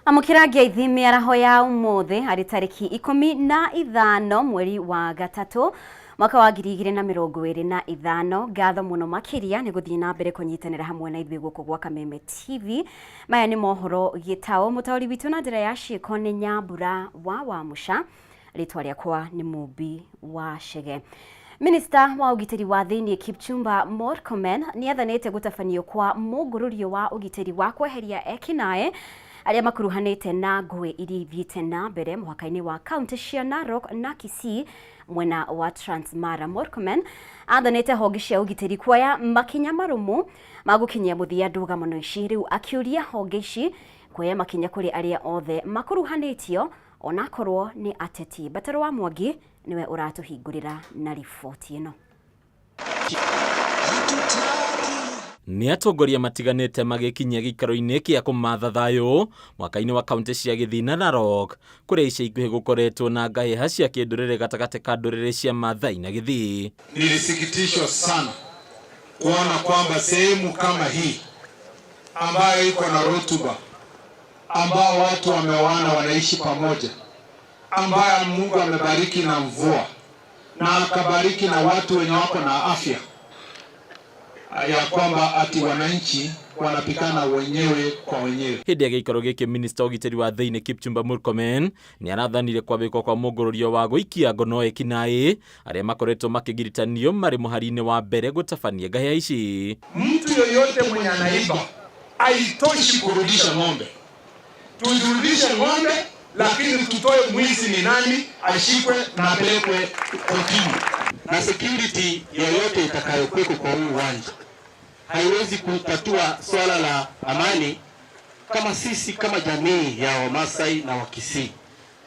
Amũkĩra ngeithi mĩaraho ya ũmũthĩ harĩ tarĩki 15 mweri wa gatatũ mwaka wa 2025. Ngatho mũno makĩria nĩ gũthiĩ na mbere kũnyitanĩra hamwe na ithuĩ gũkũ gwa Kameme TV. Maya nĩ mohoro gĩtaũ. Mũtaũri witũ na njĩra ya ciĩko nĩ Nyambura wa Wamũca, rĩtwa rĩakwa nĩ Mũmbi wa Chege. Minista wa ũgitĩri wa thĩinĩ Kipchumba Murkomen nĩ athanĩte gũtabanio kwa mũngũrũrio wa ũgitĩri wa kweheria ekinaĩ arĩa makuruhanĩte na ngũĩ iria ithiĩte na mbere mũhaka-inĩ wa kaunti cia Narok na Kisii mwena wa Transmara. Murkomen athanĩte honge cia ũgitĩri kuoya makinya marũmu ma gũkinyia mũthia ndũgamano ici, rĩu akĩũria honge ici kuoya makinya kũrĩ arĩa othe makuruhanĩtio onakorwo nĩ ateti. Bataro wa Mwangi niwe ũratũhingũrĩra na riboti ĩno. Nĩ atongoria matiganĩte magĩkinyia gĩikaro-inĩ kĩa kũmatha thayũ mwaka-inĩ wa kaunti cia Gĩthii na Narok, kũrĩa ica ikuhĩ gũkoretwo na ngahĩha cia kĩndũrĩrĩ gatagatĩ ka ndũrĩrĩ cia Maathai na Gĩthii. Nilisikitishwa sana kuona kwamba sehemu kama hii ambayo iko na rutuba, ambao watu wameoana wanaishi pamoja, ambayo Mungu amebariki na mvua na akabariki na watu wenye wako na afya, ya kwamba ati wananchi wanapikana wenyewe kwa wenyewe. Hĩndĩ ya gĩikaro gĩkĩ, minista wa ũgitĩri wa thĩinĩ Kipchumba Murkomen nĩ arathanire kwambĩkwo kwa mũngũrũrio wa gũikia ngono ekinaĩ arĩa makoretwo makĩgiritanio marĩ mũhari-inĩ wa mbere gũtabania ngahĩha ici. Mtu yoyote mwenye anaiba haitoshi kurudisha ng'ombe, turudishe ng'ombe, lakini tutoe mwizi ni nani, ashikwe na apelekwe kotini. Na security yoyote itakayokuweko kwa huu uwanja haiwezi kutatua swala la amani kama sisi kama jamii ya Wamasai na Wakisii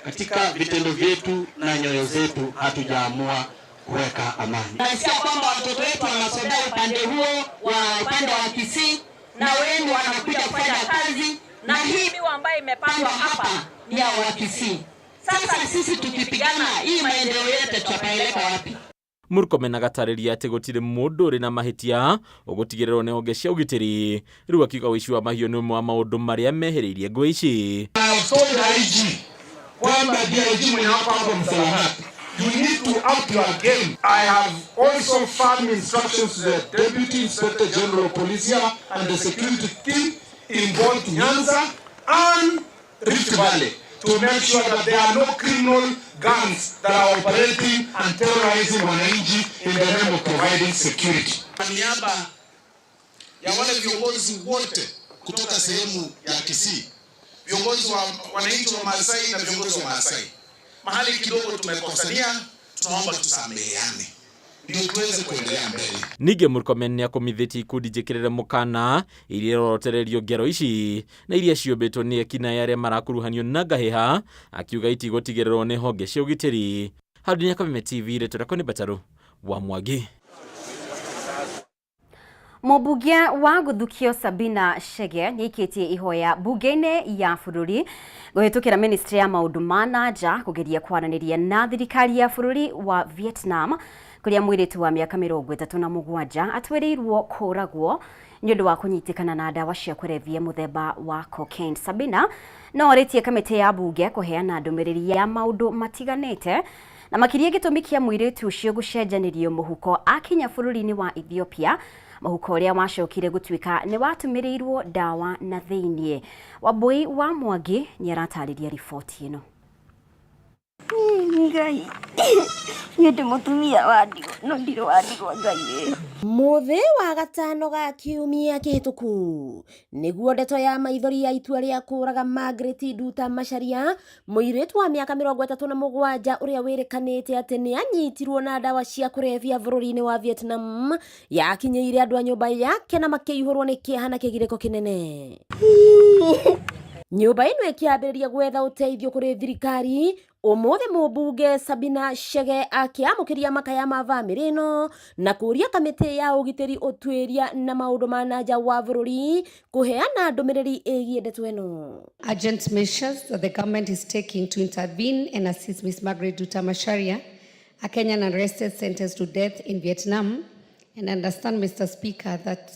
katika vitendo vyetu na nyoyo zetu hatujaamua kuweka amani. Nasikia kwamba watoto wetu wanasomea upande huo wa upande wa Kisii na wengi wanakuja kufanya kazi, na hii miwa ambayo imepandwa hapa ni ya Wakisii. Sasa sisi tukipigana, hii maendeleo yote tutapeleka wapi? Murkomen agatarĩria atĩ gũtirĩ mũndũ ũrĩ na mahĩtia ũgũtigĩrĩrwo nĩ honge cia ũgitĩri, rĩu akiuga ũici wa mahiũ nĩ ũmwe wa maũndũ marĩa mehĩrĩirie ngũĩ ici. I have told IG kwamba DIG mwenye wako hapo Msalamat, you need to up your game. I have also firm instructions to the Deputy Inspector General of Police here and the security team in both Nyanza and Rift Valley to make sure that there are no criminal gangs that are operating and terrorizing wananchi in the name of providing security. Kwa niaba ya wale viongozi wote kutoka sehemu ya Kisii, viongozi wa wananchi wa Maasai na viongozi wa Maasai, mahali kidogo tumekosania, tunaomba tusameheane ndio tuweze kuendelea mbele. Ningĩ Murkomen nĩ akũmithĩtie ikundi njĩkĩrĩre mũkana iria irorotererio ngero ici na iria ciũmbĩtwo nĩ ekinaĩ arĩa marakuruhanio na ngahĩha, akiuga itigũtigĩrĩrwo nĩ honge cia ũgitĩri. Hau ya Kameme TV, rĩtwa rĩakwa nĩ Batarũ wa Mwangi. Mũmbunge wa Gũthukio Sabina Chege nĩ aikĩtie ihoya bunge-inĩ ya bũrũri kũhĩtũkĩra ministry ya maũndũ ma na nja kũgeria kwaranĩria na thirikari ya bũrũri wa Vietnam, kũrĩa mũirĩtu wa mĩaka 37 atwĩrĩirwo kũragwo nĩ ũndũ wa kũnyitĩkana na ndawa cia kũrebia mũthemba wa cocaine. Sabina no orĩtie kamĩtĩ ya bunge kũheana ndũmĩrĩri ya maũndũ matiganĩte na makĩria gĩtũmi kĩa mũirĩtu ũcio gũcenjanĩrio mũhuko akinya bũrũri-inĩ wa Ethiopia, mũhuko ũrĩa wacokire gũtuĩka nĩ watũmĩrĩirwo ndawa na thĩiniĩ. Wambui wa Mwangi nĩ aratarĩria riboti ĩno. Ngai, niĩ ndĩ mũtumia wa ndigwa no ndirĩ wa ndigwa, Ngai wĩ. Mũthĩ wa gatano ga kiumia kĩhĩtũku nĩguo ndeto ya maithori ya itua rĩa kũraga Margaret Nduta Macharia, mũirĩtu wa mĩaka 37 ũrĩa wĩrĩkanĩte atĩ nĩ anyitirwo na ndawa cia kũrebia bũrũri-inĩ wa Vietnam, yakinyĩire andũ a nyũmba yake na makĩihũrwo nĩ kĩeha na kĩgirĩko kĩnene. Nyũmba ĩno ĩkĩambĩrĩria gwetha ũteithio kũrĩ thirikari. Ũmũthĩ mũmbunge Sabina Chege akĩamũkĩria makaya ma bamĩrĩ ĩno na kũria kamĩtĩ ya ũgitĩri, ũtuĩria na maũndũ ma na nja wa bũrũri kũheana ndũmĩrĩri ĩgiĩ ndeto ĩno. Urgent measures that the government is taking to intervene and assist Ms. Margaret Nduta Macharia, a Kenyan arrested, sentenced to death in Vietnam. And I understand, Mr. Speaker, that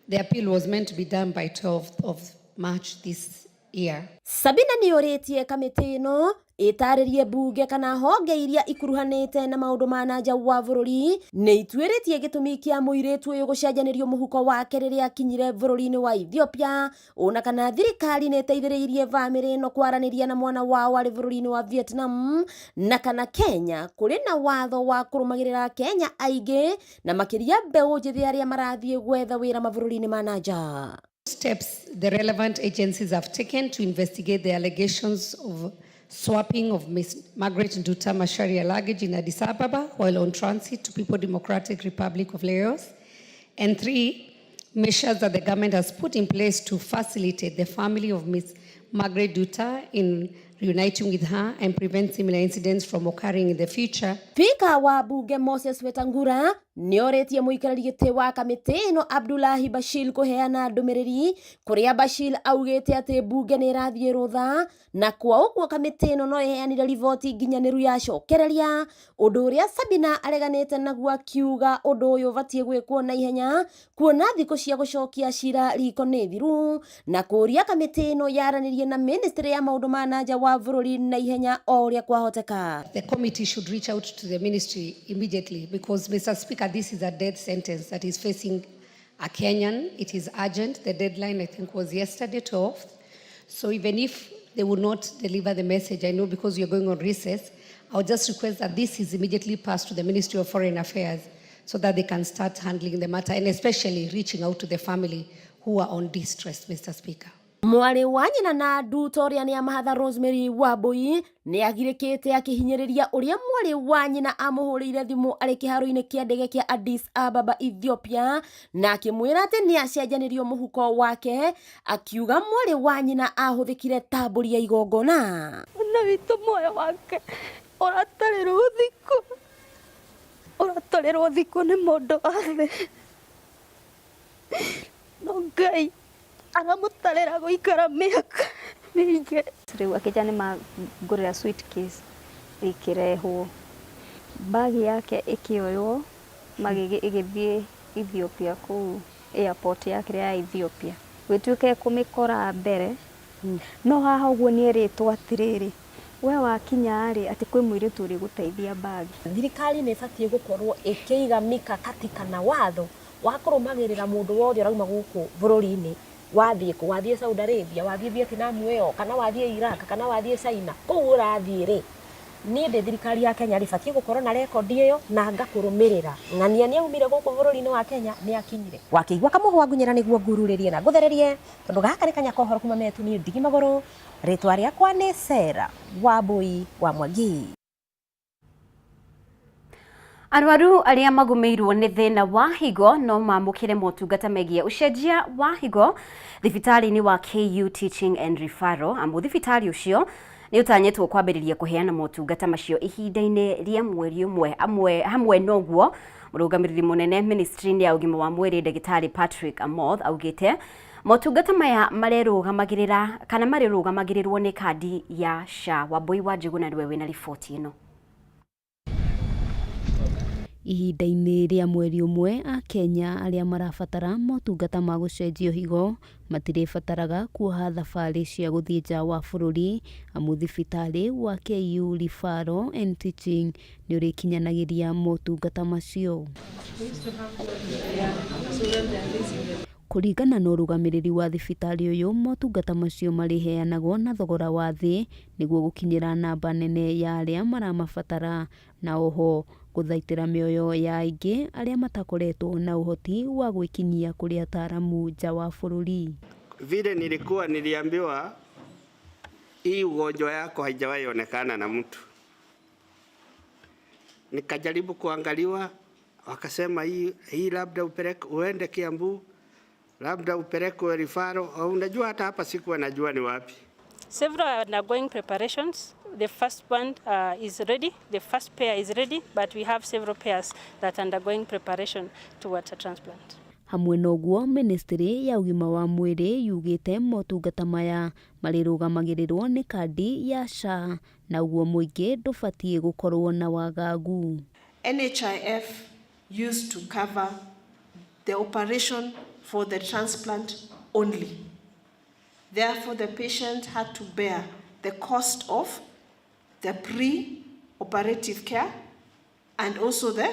the appeal was meant to be done by 12th of March this year. Sabina nĩorĩtie kamĩtĩ ĩno ĩtarĩrie mbunge kana honge iria ikuruhanĩte na maũndũ ma nanja wa bũrũri nĩ ituĩrĩtie gĩtũmi kĩa mũirĩtu ũyũ gũcenjanĩrio mũhuko wake rĩrĩa akinyire bũrũri-inĩ wa Ethiopia, ona kana thirikari nĩ ĩteithĩrĩirie bamĩrĩ ĩno kwaranĩria na mwana wao arĩ bũrũri-inĩ wa Vietnam, na kana Kenya kũrĩ na watho wa kũrũmagĩrĩra Kenya aingĩ na makĩria mbeũ njĩthĩ arĩa marathiĩ gwetha wĩra mabũrũri-inĩ ma nanja. Steps the relevant agencies have taken to investigate the allegations of swapping of Ms. Margaret Nduta Macharia luggage in Addis Ababa while on transit to People Democratic Republic of Laos. And three, measures that the government has put in place to facilitate the family of Ms. Margaret Nduta in reuniting with her and prevent similar incidents from occurring in the future. Spika wa bunge Moses Wetangula nĩorĩtie mũikarĩri gĩtĩ wa kamĩtĩ ĩno Abdullahi Bashir kũheana ndũmĩrĩri kũrĩa Bashir augĩte atĩ bunge nĩ ĩrathiĩ rũtha na kwa ũguo kamĩtĩ ĩno no ĩheanire riboti nginyanĩru yacokereria ũndũ ũrĩa Sabina areganĩte naguo akiuga ũndũ ũyũ ũbatiĩ gwĩkwo na ihenya kuona thikũ cia gũcokia cira riko nĩ thiru na kũria kamĩtĩ ĩno yaranĩrie na ministry ya maũndũ ma nanja wa bũrũri na ihenya o ũrĩa kwahoteka. The committee should reach out to the ministry immediately because, Mr. Speaker, this is a death sentence that is facing a Kenyan. It is urgent. The deadline, I think, was yesterday, 12th. So even if they will not deliver the message, I know because we are going on recess, I would just request that this is immediately passed to the Ministry of Foreign Affairs so that they can start handling the matter and especially reaching out to the family who are on distress, Mr. Speaker. Mwarĩ wa nyina na Nduta ũrĩa nĩ Amahatha Rosemary Wambui nĩ agirĩkĩte akĩhinyĩrĩria ũrĩa mwarĩ wa nyina amũhũrĩire thimũ arĩ kĩharo-inĩ kĩa ndege kĩa Addis Ababa, Ethiopia, na akĩmwĩra atĩ nĩ acenjanĩrio mũhuko wake, akiuga mwarĩ wa nyina ahũthĩkire ta mbũri ya igongona. Mwana witũ muoyo wake ũratarĩrwo thikũ, ũratarĩrwo thikũ nĩ mũndũ wa thĩ, no Ngai aramũtarĩra gũikara mĩaka mĩingĩ. Rĩu akĩnjĩra nĩ mangũrĩra suitcase ĩkĩrehwo, bagi yake ĩkĩoywo ĩgĩthiĩ Ethiopia kũu airport ya kĩrĩa ya Ethiopia, gwĩtuĩke kũmĩkora mbere, no haha ũguo nĩ erĩtwo atĩrĩrĩ, we wakinya rĩ, atĩ kwĩ mũirĩtu ũrĩgũteithia bagi. Thirikari nĩ ĩbatiĩ gũkorwo ĩkĩiga mikakati kana watho wa kũrũmagĩrĩra mũndũ wothe ũrauma gũkũ bũrũri-inĩ, wathiĩ kũ, wathiĩ Saudi Arabia, wathiĩ Vietnam ĩyo, kana wathiĩ Iraq, kana wathiĩ China, kũu ũrathiĩ rĩ, niĩ ndĩ thirikari ya Kenya rĩ, batiĩ gũkorwo na rekondi ĩyo na ngakũrũmĩrĩra ng'ania nĩ aumire gũkũ bũrũri-inĩ wa Kenya nĩ akinyire. Wakĩigua kamũhwa ngunyĩra nĩguo ngururĩrie na ngũthererie tondũ gaka nĩ kanya kohoro kuma metu niĩ ndigi magũrũ. Rĩtwa rĩakwa nĩ Sarah Wambui wa Mwangi. Arwaru arĩa magũmĩirwo nĩ thĩna wa higo no mamũkĩre motungata megiĩ ũcenjia wa higo thibitarĩ-inĩ wa KU Teaching and Referral, amu thibitarĩ ũcio nĩ ũtanyĩtwo kwambĩrĩria kũheana motungata macio ihinda-inĩ rĩa mweri ũmwe. Amwe hamwe noguo mũrũgamĩrĩri mũnene ministry-inĩ ya ũgima wa mwĩrĩ ndagĩtarĩ Patrick Amoth augĩte motungata maya marerũgamagĩrĩra kana marĩrũgamagĩrĩrwo nĩ kandi ya SHA. Wambui wa Njũgũna nĩwe wĩna riboti ĩno. Ihinda-inĩ rĩa mweri ũmwe, Akenya arĩa marabatara motungata ma gũcenjio higo matirĩbataraga kuoha thabarĩ cia gũthiĩ nja wa bũrũri, amu thibitarĩ wa KU Referral and Teaching nĩ ũrĩkinyanagĩria motungata macio. Kũringana na ũrũgamĩrĩri wa thibitarĩ ũyũ, motungata macio marĩheanagwo na thogora wa thĩ nĩguo gũkinyĩra namba nene ya arĩa maramabatara, na oho gũthaitĩra mĩoyo ya aingĩ arĩa matakoretwo na ũhoti wa gwĩkinyia kũrĩ ataaramu nja wa bũrũri. Vile nilikuwa niliambiwa hii ugonjwa yako haijawahi onekana na mtu. Nikajaribu kuangaliwa, wakasema hii labda upeleke uende Kiambu, labda upelekwe referral. Unajua hata hapa sikuwa najua ni wapi. Several are undergoing preparations. The first one is ready, the first pair is ready, but we have several pairs that are undergoing preparation towards a transplant. Hamwe na ũguo, ministry ya ũgima wa mwĩrĩ yugĩte motungata maya marĩrũgamagĩrĩrwo nĩ kandi ya SHA na ũguo mũingĩ ndũbatiĩ gũkorwo na wagagu. NHIF used to cover the operation for the transplant only. Therefore, the patient had to bear the cost of the pre-operative care and also the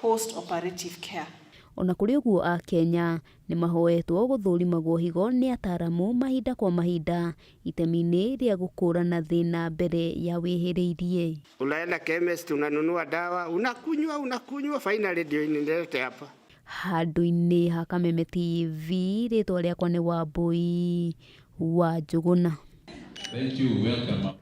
post-operative care. Ona kũrĩ ũguo akenya nĩ mahoetwo gũthũrimagwo higo nĩ ataramu mahinda kwa mahinda itemi-inĩ rĩa gũkũrana thĩna mbere ya wĩhĩrĩirie. Unaenda chemist unanunua dawa unakunywa unakunywa, finally ndio inilete hapa. Handũ-inĩ ha Kameme TV rĩtwa rĩakwa nĩ Wambui wa Njũgũna. Thank you. Welcome.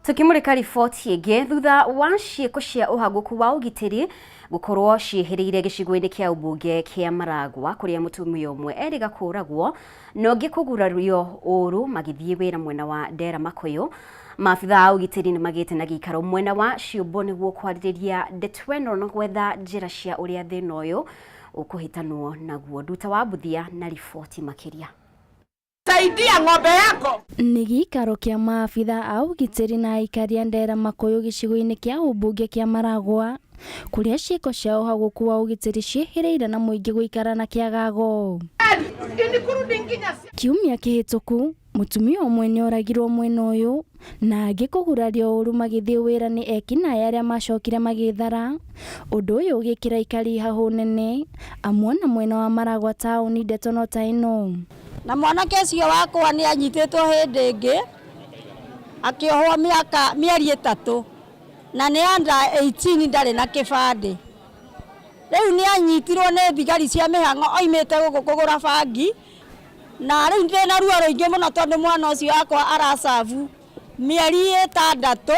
Tukimurika riboti ĩngĩ thutha wa ciĩko cia ũhagũku wa ũgitĩri gũkorwo ciĩhĩrĩire gĩcigo-inĩ kĩa ũmbunge kĩa Maragwa kũrĩa mũtumia ũmwe erĩga kũragwo na ũngĩ kũgurario ũru magĩthiĩ wĩra mwena wa Ndera Makũyũ. Maabitha a ũgitĩri nĩ magĩte na gĩikaro mwena wa Ciũmbũ nĩguo kwarĩrĩria ndeto ĩno na gwetha njĩra cia ũrĩa thĩna ũyũ ũkũhĩtanwo naguo. Nduta wa Mbuthia na riboti makĩria. Saidia ng'ombe yako. Nĩ gĩikaro kĩa maabitha a ũgitĩri na aikari a Ndera Makũyũ gĩcigo-inĩ kĩa ũmbunge kĩa Maragwa kũrĩa ciĩko cia ũhagũku wa ũgitĩri ciĩhĩrĩire na mũingĩ gũikara na kĩagago. Kiumia kĩhĩtũku mũtumia ũmwe nĩoragirwo mwena ũyũ na angĩ kũgurario ũru magĩthiĩ wĩra nĩ ekinaĩ arĩa macokire magĩthara. Ũndũ ũyũ ũgĩkĩra aikari hahũ nene amwe na mwena wa Maragwa taũni ndeto no ta ĩno. Na mwanake ũcio wakwa nĩ anyitĩtwo hĩndĩ ĩngĩ akĩohwo mĩaka mĩeri 3 na nĩ under 18 ndarĩ na kĩbandĩ. Rĩu nĩ anyitirwo nĩ thigari cia mĩhang'o oimĩte gũkũ kũgũra bangi na rĩu ndĩna ruo rũingĩ mũno tondũ mwana ũcio wakwa aracabu mĩeri 6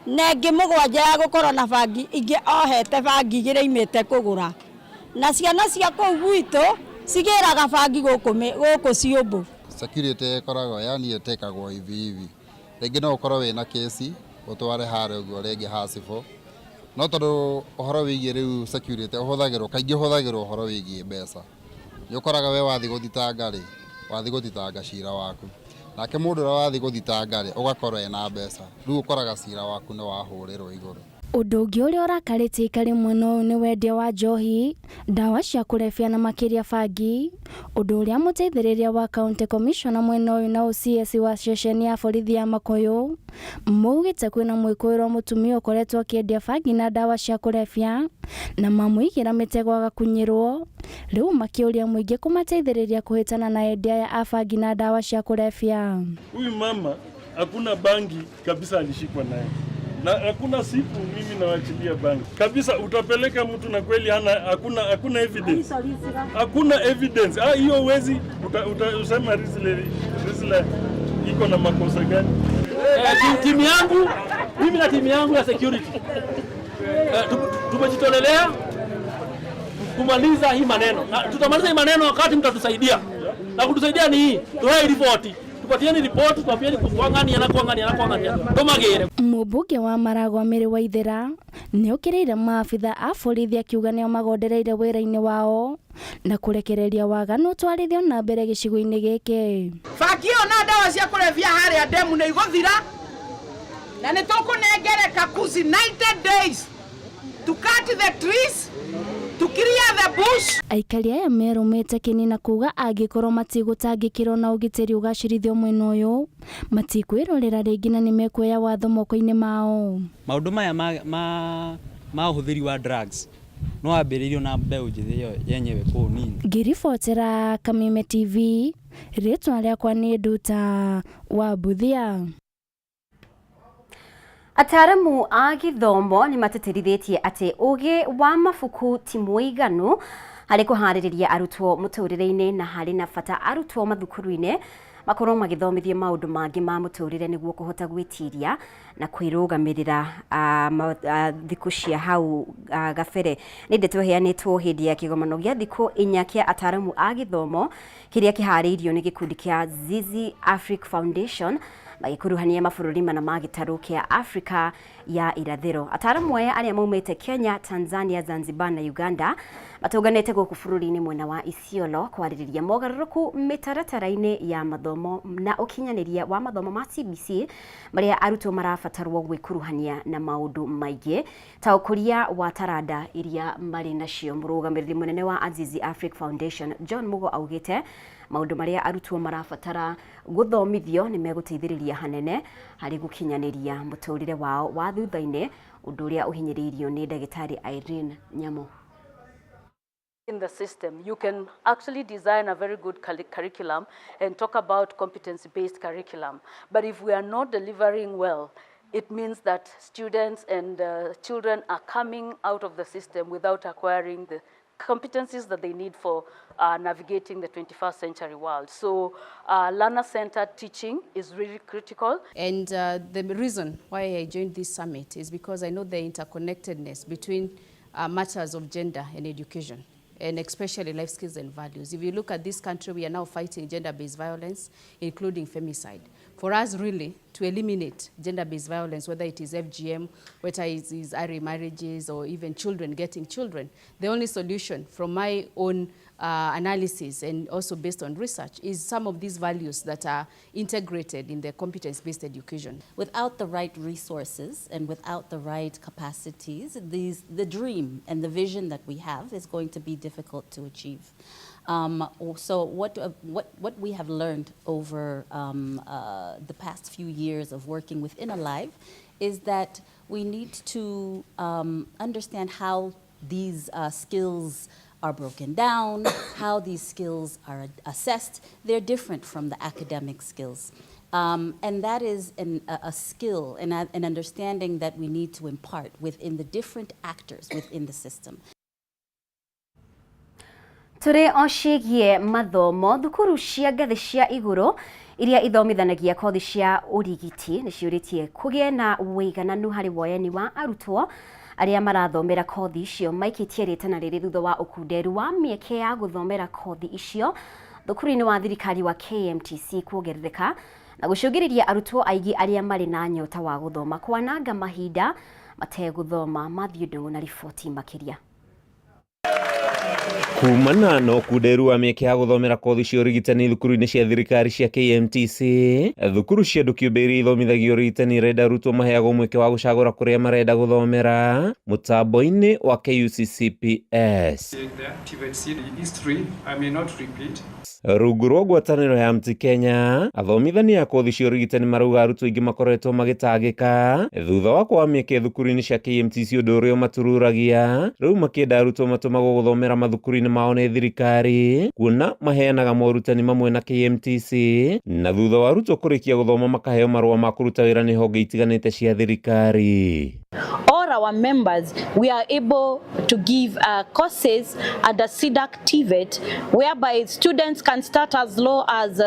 na ĩngĩ 7 ya gũkorwo na bangi ingĩ ohete bangi 2 imĩte kũgũra. Na ciana cia kũu gwitũ cigĩraga bangi gũkũ Ciũmbũ. Security ĩkoragwo yani ĩtekagwo hivi hivi. Rĩngĩ no ũkorwo wĩna kesi ũtware harĩa ũguo rĩngĩ ha cibũ, no tondũ ũhoro wĩgiĩ rĩu security ũhũthagĩrwo kaingĩ ũhũthagĩrwo ũhoro wĩgiĩ mbeca. Nĩ ũkoraga we wathiĩ gũthitanga rĩ, wathiĩ gũthitanga cira waku, nake mũndũ ũrĩa wathiĩ gũthitanga rĩ ũgakorwo ena mbeca, rĩu ũkoraga cira waku nĩ wahũrĩrwo igũrũ. Ũndũ ũngĩ ũrĩa ũrakarĩtie aikari mwena ũyũ nĩ wendia wa njohi, ndawa cia kũrebia na makĩria bangi, ũndũ ũrĩa mũteithĩrĩria wa county commissioner mwena ũyũ na OCS wa ceceni ya borithi ya Makũyũ maugĩte kwĩna mwĩkũĩrwo mũtumia ũkoretwo akĩendia bangi na ndawa cia kũrebia na mamũigĩra mĩtego agakunyĩrwo, rĩu makĩũria mũingĩ kũmateithĩrĩria kũhĩtana na endia aya a bangi na ndawa cia kũrebia. Huyu mama hakuna bangi kabisa alishikwa naye. Na hakuna siku mimi nawachilia bangi kabisa. Utapeleka mtu na kweli hana, hakuna evidence, hakuna evidence. Hiyo huwezi usema Rizla iko na makosa gani? Timu yangu mimi na timu yangu ya security tumejitolelea kumaliza hii maneno, na tutamaliza hii maneno wakati mtatusaidia. Na kutusaidia ni hii, tuwae ripoti, tupatieni ripoti, tuambieni kuangania na kuangania na kuangania tumagire. Mũmbunge wa Maragwa Mary Waithera nĩokĩrĩire maabitha a borithi akiuga nĩo magondereire wĩra-inĩ wao na kũrekereria waganu ũtwarithio na mbere gĩcigo-inĩ gĩkĩ. Bangi ĩyo na ndawa cia kũrebia harĩa ndemu nĩ igũthira na nĩ tũkũnengere Kakuzi 90 days to cut the trees, to clear the bush. Aikari aya merũmĩte kĩni na kuga angĩkorwo matigũtangĩkĩrwo na ũgitĩri ũgacĩrithio mwena ũyũ matikwĩrorera rĩngĩ na nĩmekuoya watho moko-inĩ mao. Maũndũ maya ma ũhũthĩri wa drugs no wambĩrĩirio na mbeũ njĩthĩ ĩyo yenyewe kũu nini. Ngĩribotera Kameme TV, rĩtwa rĩakwa nĩ Nduta wa Mbuthia. Ataaramu a gĩthomo nĩ matĩtĩrithĩtie atĩ ũgĩ wa mabuku ti mũiganu harĩ kũharĩrĩria arutwo mũtũrĩre-inĩ na harĩ na bata arutwo mathukuru-inĩ makorwo magĩthomithio maũndũ mangĩ ma mũtũrĩre nĩguo kũhota gwĩtiria na kwĩrũgamĩrĩra thikũ cia hau gabere. Nĩ ndeto ĩheanĩtwo hĩndĩ ya kĩgomano gĩa thikũ 4 kĩa ataaramu a gĩthomo kĩrĩa kĩharĩirio nĩ gĩkundi kĩa Zizi Africa Foundation magĩkuruhania mabũrũri mana ma gĩtarũ kĩa Afrika ya irathĩro. Ataaramu aya arĩa maumĩte Kenya, Tanzania, Zanzibar na Uganda matũnganĩte gũkũ bũrũri-inĩ mwena wa Isiolo kwarĩrĩria mogarũrũku mĩtaratara-inĩ ya mathomo. mathomo na ũkinyanĩria wa mathomo ma CBC marĩa arutwo marabatarwo gwĩkuruhania na maũndũ maingĩ ta ũkũria wa taranda iria marĩ nacio. Mũrũgamĩrĩri mũnene wa Azizi Afrique Foundation John Mugo augĩte maũndũ marĩa arutwo marabatara gũthomithio nĩ megũteithĩrĩria hanene harĩ gũkinyanĩria mũtũrĩre wao wa thutha-inĩ, ũndũ ũrĩa ũhinyĩrĩirio nĩ ndagĩtarĩ Irene Nyamo. In the system, you can actually design a very good curriculum and talk about competency-based curriculum. But if we are not delivering well, it means that students and children are coming out of the system without acquiring the competencies that they need for navigating the 21st century world. So learner-centered teaching is really critical. And the reason why I joined this summit is because I know the interconnectedness between matters of gender and education, and especially life skills and values. If you look at this country, we are now fighting gender-based violence, including femicide. For us, really, to eliminate gender-based violence, whether it is FGM, whether it is early marriages, or even children getting children, the only solution from my own analysis and also based on research is some of these values that are integrated in the competence-based education. Without the right resources and without the right capacities, the dream and the vision that we have is going to be difficult to achieve. So what we have learned over the past few years of working within Alive is that we need to understand how these skills are broken down, how these skills are assessed. They're different from the academic skills. And that is a skill and an understanding that we need to impart within the different actors within the system. Tũrĩ o ciĩgiĩ mathomo, thukuru cia ngathĩ cia igũrũ iria ithomithanagia kothi cia ũrigiti nĩ ciũrĩtie kũgĩe na ũigananu harĩ woyani wa arutwo arĩa marathomera kothi icio. Maikĩtie rĩtana rĩrĩ thutha wa ũkunderu wa mĩeke ya gũthomera kothi icio thukuru-inĩ wa thirikari wa KMTC kuongerereka na gũcũngĩrĩria arutwo aingĩ arĩa marĩ na nyota wa gũthoma kwananga mahinda mategũthoma. Matthew Ndung'u na riboti makĩria. Kumana na ũkunderu wa mĩeke ya gũthomera kothi cia ũrigitani thukuru-inĩ cia thirikari cia KMTC, thukuru cia andũ kĩũmbe iria ithomithagia ũrigitani irenda arutwo maheagwo mweke wa gũcagũra kũrĩa marenda gũthomera mũtambo-inĩ wa KUCCPS. Rungu rwa ngwatanĩro ya Mti Kenya, athomithania a kothi cia ũrigitani marauga arutwo aingĩ makoretwo magĩtangĩka thutha wa kwaga mĩeke thukuru-inĩ cia KMTC, ũndũ ũrĩa ũmatururagia rĩu makĩenda arutwo matũmagwo gũthomera mathukuru-inĩ mao nĩ thirikari, kuona maheanaga morutani mamwe na KMTC, na thutha wa arutwo kũrĩkia gũthoma makaheo marũa ma kũruta wĩra nĩ honge itiganĩte cia thirikari. All our members, we are able to give courses under CDAC TVET, whereby students can start as low as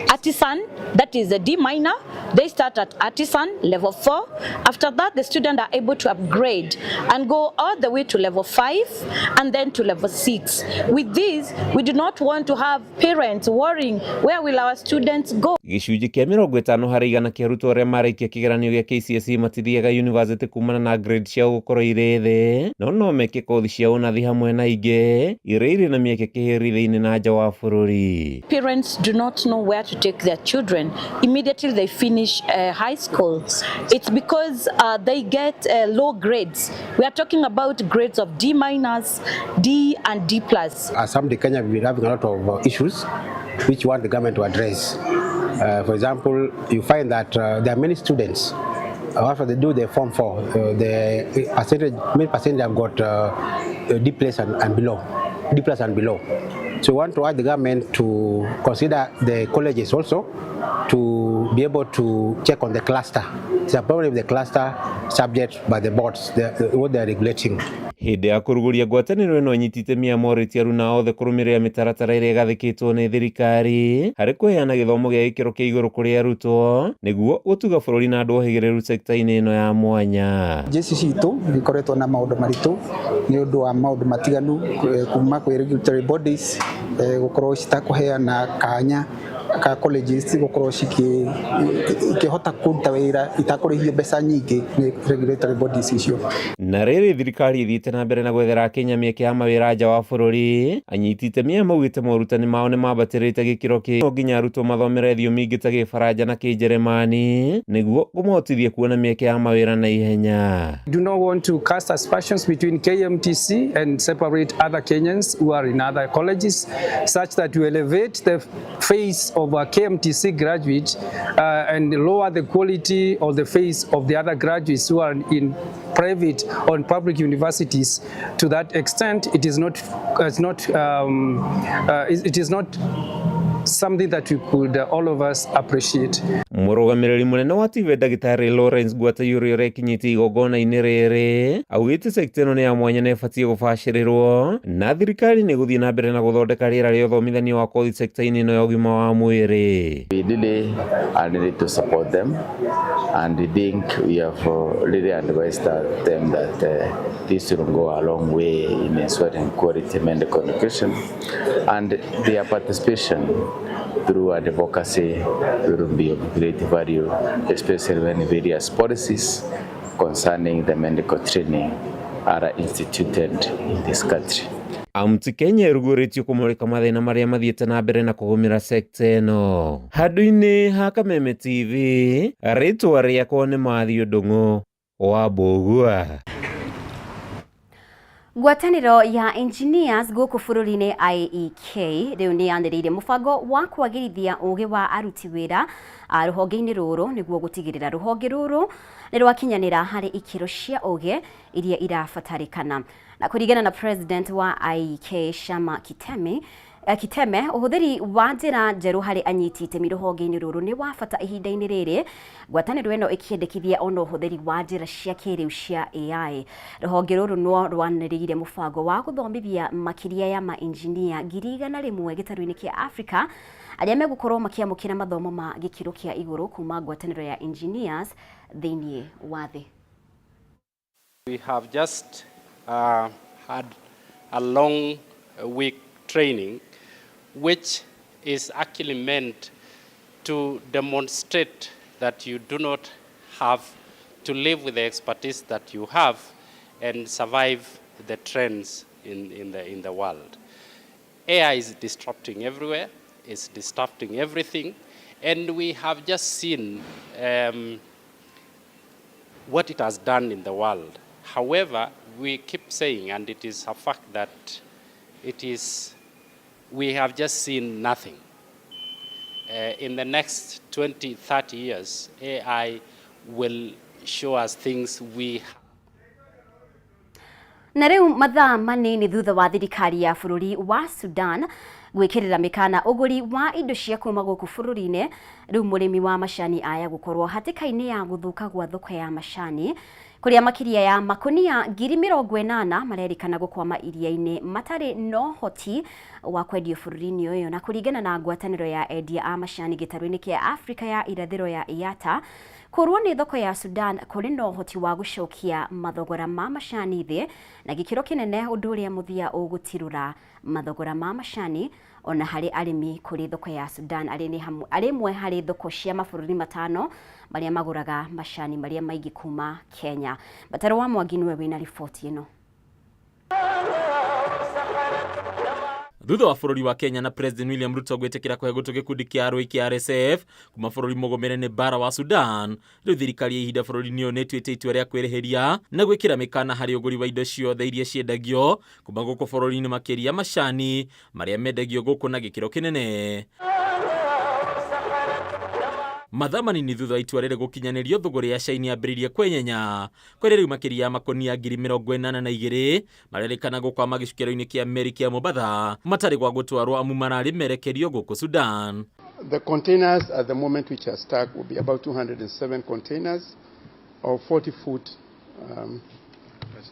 artisan, that is a D minor. They start at artisan level 4. After that, the students are able to upgrade and go all the way to level 5 and then to level 6. With this, we do not want to have parents worrying, where will our students go? Gĩcunjĩ kĩa 50% kĩa arutwo arĩa marĩkia kĩgeranio gĩa KCSE matithiaga university kumana na grade ciao gũkorwo irĩ thĩ, no no meke kothi cia ũnathi hamwe na ingĩ iria irĩ na mĩeke kĩhĩri thĩinĩ na nja wa bũrũri. Parents do not know where to take their children immediately they finish high school. It's because they get low grades. We are talking about grades of D minus, D and D plus. As Samdi Kenya, we've been having a lot of issues which we want the government to address. For example, you find that there are many students after they do their Form 4, the percentage, main percentage have got D plus and below, D plus and below. So we want to urge the government to consider the colleges also to be able to check on the cluster. It's a problem with the cluster subject by the boards, what they are regulating. Hĩndĩ ya kũrugũria ngwatanĩro ĩno, anyiti itemi a morĩtie aruna othe kũrũmĩrĩra mĩtaratara ĩrĩa ĩgathĩkĩtwo nĩ thirikari harĩ kũheana gĩthomo gĩa gĩkĩro kĩa igũrũ kũrĩ arutwo nĩguo gũtuga bũrũri na andũ ohĩgĩrĩru sekta-inĩ ĩno ya mwanya. Jeshi citũ nĩ ikoretwo na maũndũ maritũ nĩ ũndũ wa maũndũ matiganu kuma kwĩ regulatory bodies gũkorwo citakũheana kanya ka colleges gũkorwo ikĩhota kũruta wĩra itakũrĩhio mbeca nyingĩ nĩ regulatory bodies icio. Na Na rĩrĩ thirikari ĩthiĩte na mbere na gwethera Akenya mĩeke ya mawĩra nja wa bũrũri, anyiti itemi aya maugĩte morutani mao nĩ mambatĩrĩte gĩkĩro kĩ no nginya arutwo mathomere thiomi ingĩ ta Gĩbaranja na Kĩnjeremani nĩguo kũmahotithia kuona mĩeke ya mawĩra na ihenya. Do not want to cast aspersions between KMTC and separate other Kenyans who are in other colleges, such that you elevate the face of a KMTC graduate and lower the quality or the face of the other graduates who are in private or in public universities. To that extent, it is not something that we could all of us appreciate. Mũrũgamĩrĩri mũnene wa TVET ndagĩtarĩ Lawrence Ngwatayi ũrĩa ũrekinyĩtie igongona-inĩ rĩrĩ augĩte sekta ĩno nĩ ya mwanya na ĩbatiĩ gũbacĩrĩrwo na thirikari nĩ ĩgũthiĩ na mbere na gũthondeka rĩera rĩa ũthomithania wa kothi sekta-inĩ ĩno ya ũgima wa mwĩrĩ. We really are needed to support them, and we think we have really advised them that this will go a long way in ensuring quality medical education, and their participation through advocacy will be of great value, especially when various policies concerning the medical training are instituted in this country. AMT Kenya ĩrugũrĩtio kũmũrĩka mathĩna marĩa mathiĩte na mbere na kũgũmĩra sekta ĩno. Handũ-inĩ ha Kameme TV, rĩtwa rĩakwa nĩ Mathiũ Ndung'u wa Mbũgua. Ngwatanĩro ya Engineers gũkũ bũrũri-inĩ IEK rĩu nĩ yanĩrĩire mũbango wa kwagĩrithia ũgĩ wa aruti wĩra rũhonge-inĩ rũrũ nĩguo gũtigĩrĩra rũhonge rũrũ nĩ rwakinyanĩra harĩ ikĩro cia ũgĩ iria irabatarĩkana. Na kũringana na president wa IEK Shama Kiteme, ũhũthĩri wa njĩra njerũ harĩ anyiti itemi rũhonge-inĩ rũrũ nĩ wa bata ihinda-inĩ rĩrĩ, ngwatanĩro ĩno ĩkĩendekithia ona ũhũthĩri wa njĩra cia kĩrĩu cia AI. Rũhonge rũrũ no rwanĩrĩire mũbango wa gũthomithia makĩria ya mainjinia 100,000 gĩtarũ-inĩ kĩa Afrika arĩa megũkorwo makĩamũkĩra mathomo ma gĩkĩro kĩa igũrũ kuma ngwatanĩro ya engineers thĩinĩ wa thĩ. We have just had a long week training, which is actually meant to demonstrate that you do not have to live with the expertise that you have and survive the trends in the world. AI is disrupting everywhere, it's disrupting everything, and we have just seen what it has done in the world. However, we keep saying, and it is a fact that we have just seen nothing. In the next 20, 30 years, AI will show us things we Na rĩu mathaa manini thutha wa thirikari ya bũrũri wa Sudan gwĩkĩrĩra mĩkana ũgũri wa indo cia kuma gũkũ bũrũri-inĩ, rĩu mũrĩmi wa macani aya gũkorwo hatĩka-inĩ ya gũthũka gwa thoko ya macani kũrĩa makĩria ya makonia 80,000 marerĩkana gũkwama iria-inĩ matarĩ na ũhoti wa kwendio bũrũri-inĩ ũyũ. Na kũringana na ngwatanĩro ya endia a macani gĩtarũ-inĩ kĩa Afrika ya irathĩro ya IATA, kũrwo nĩ thoko ya Sudan kũrĩ na ũhoti wa gũcokia mathogora ma macani thĩ na gĩkĩro kĩnene, ũndũ ũrĩa mũthia ũgũtirũra mathogora ma macani ona harĩ arĩmi kũrĩ thoko ya Sudan arĩ ĩmwe harĩ thoko cia mabũrũri 5 marĩa magũraga macani marĩa maingĩ kuma Kenya. Bataro wa Mwangi nĩwe wĩna riboti ĩno. Thutha wa bũrũri wa Kenya na President William Ruto gwĩtĩkĩra kũhe gũtũ gĩkundi kĩa arũi kĩa RSF kuma bũrũri mũgũmĩre nĩ mbara wa Sudan, rĩu thirikari ya ihinda bũrũri-inĩ ũyũ nĩ ĩtuĩte itua rĩa kwĩrĩhĩria na gwĩkĩra mĩkana harĩ ũgũri wa indo ciothe iria ciendagio kuma gũkũ bũrũri-inĩ, makĩria macani marĩa mendagio gũkũ na gĩkĩro kĩnene. Mathaa manini thutha wa itua rĩrĩ gũkinyanĩrio, thũgũrĩ ya cai nĩyambĩrĩirie kwenyenya kũrĩa rĩu makĩria ya makonia 82,000 marerĩkana gũkwama gĩcukĩro-inĩ kĩa meri kĩa Mombatha matarĩ gwa gũtwarwo amu mararĩ merekerio gũkũ Sudan. The containers at the moment which are stuck will be about 207 containers of 40-foot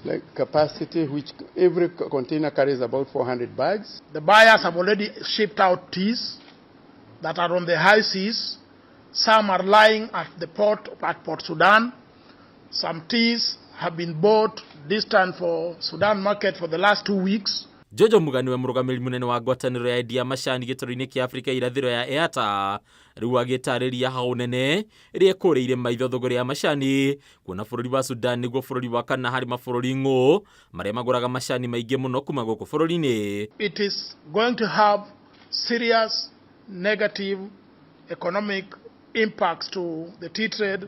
like capacity, which every container carries about 400 bags. The buyers have already shipped out teas that are on the high seas. Some are lying at the port, at Port Sudan. Some teas have been bought distant for Sudan market for the last 2 weeks. Jojo Muga nĩwe mũrũgamĩrĩri mũnene wa ngwatanĩro ya endia macani gĩtarũ-inĩ kĩa Afrika irathĩro ya EATA rĩu agĩtarĩria hau nene ĩrĩa ĩkũrĩire maitho thũgũrĩ ya macani kuona bũrũri wa Sudan nĩguo bũrũri wa kana harĩ mabũrũri ng'ũ marĩa magũraga macani maingĩ mũno kuma gũkũ bũrũri-inĩ. It is going to have serious negative economic impacts to the tea trade,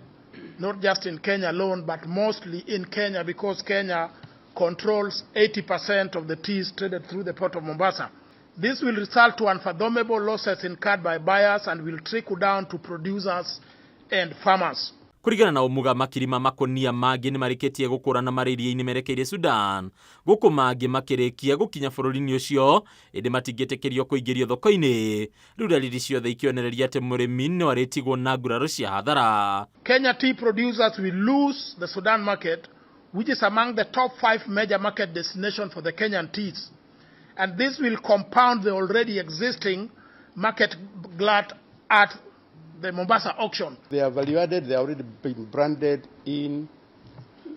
not just in Kenya alone, but mostly in Kenya because Kenya controls 80% of the teas traded through the port of Mombasa. This will result to unfathomable losses incurred by buyers and will trickle down to producers and farmers. Kũringana na Omuga, makiri ma makonia mangĩ nĩ marĩkĩtie gũkũrana marĩ iria-inĩ merekeire Sudan, gũkũ mangĩ makĩrĩkia gũkinya bũrũri-inĩ ũcio ĩndĩ matingĩtĩkĩrio kũingĩrio thoko-inĩ. Rĩu dalili ciothe ikĩonereria atĩ mũrĩmi no arĩtigwo na nguraro cia hathara. Kenya tea producers will lose the Sudan market, which is among the top 5 major market destinations for the Kenyan teas. And this will compound the already existing market glut at the Mombasa auction. They are value added, they are already been branded in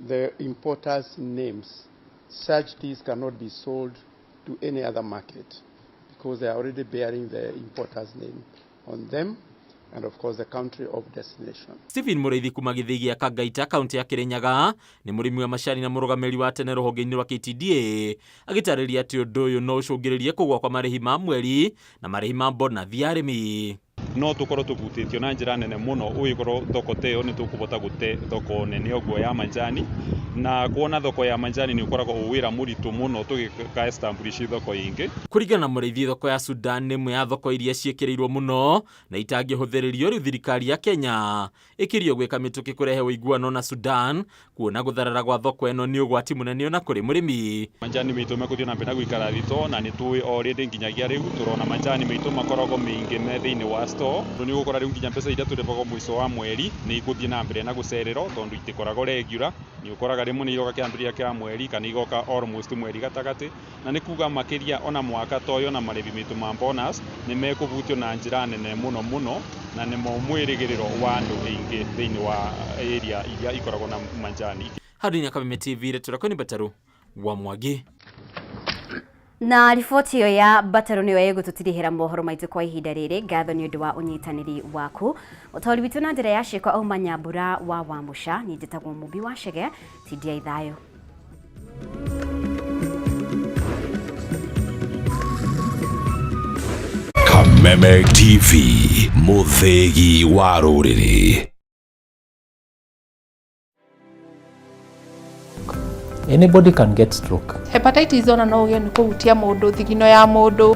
the importers' names. Such teas cannot be sold to any other market because they are already bearing the importer's name on them and of course the country of destination. Stephen Mũrĩithi kuma gĩthĩi gĩa Kangaita kaunti ya Kĩrĩnyaga nĩ mũrĩmi wa macani na mũrũgamĩrĩri wa tene rũhonge-inĩ rwa KTDA agĩtarĩria atĩ ũndũ ũyũ no ũcũngĩrĩrie kũgũa kwa marĩhi ma mweri na marĩhi ma bonathi ya arĩmi. No tũkorwo tũhutĩtio na njĩra nene mũno ũgĩkorwo thoko ta ĩyo nĩ tũkũbota gũte thoko nene ũguo ya manjani, na kuona thoko ya manjani nĩ ũkoragwo wĩ wĩra mũritũ mũno tũgĩka establish thoko ĩngĩ. Kũringana na Mũrĩithi, thoko ya Sudan nĩ ĩmwe ya thoko iria ciĩkĩrĩirwo mũno na itangĩhũthĩrĩrio. Rĩu thirikari ya Kenya ĩkĩrio gwĩka mĩtũkĩ kũrehe ũiguano na Sudan kuona gũtharara gwa thoko ĩno nĩ ũgwati mũnene ona kũrĩ mũrĩmi. Manjani maitũ mekũthiĩ na mbere na gũikara thito, na nĩ tũĩ already nginyagia rĩu tũrona manjani maitũ makoragwo maingĩ me thĩinĩ wa store. Nĩ ũgũkora rĩu nginya mbeca iria tũrĩbagwo mũico wa mweri nĩ ikũthiĩ na mbere na gũcererwo tondũ itikoragwo regular. Nĩ ũkoraga rĩmwe nĩ iroka kĩambĩrĩria kĩa mweri kana igoka almost mweri gatagatĩ, na nĩ kuga makĩria ona mwaka ta ũyũ na marĩhi maitũ ma bonus nĩ mekũbutio na njĩra nene mũno mũno, na nĩmo mwĩrĩgĩrĩro wa andũ aingĩ thĩinĩ wa area iria ikoragwo na manjani. Handũ-inĩ Kameme TV, rĩtũra ni Bataru wa Mwangi. Na riboti ĩyo ya Bataru nĩyo ĩgũtũtirihĩra mohoro maitũ kwa ihinda rĩrĩ. Ngatho nĩ ũndũ wa ũnyitanĩri waku. Ũtaũri witũ na njĩra ya ciĩko auma Nyambura wa Wamũca. Niĩ njĩtagwo Mũmbi wa Chege. Tindiai thayũ. Kameme TV, mũthĩgi wa rũrĩrĩ. Anybody can get stroke. Hepatitis ona no ũgĩe nĩ kũhutia mũndũ, thigino ya mũndũ.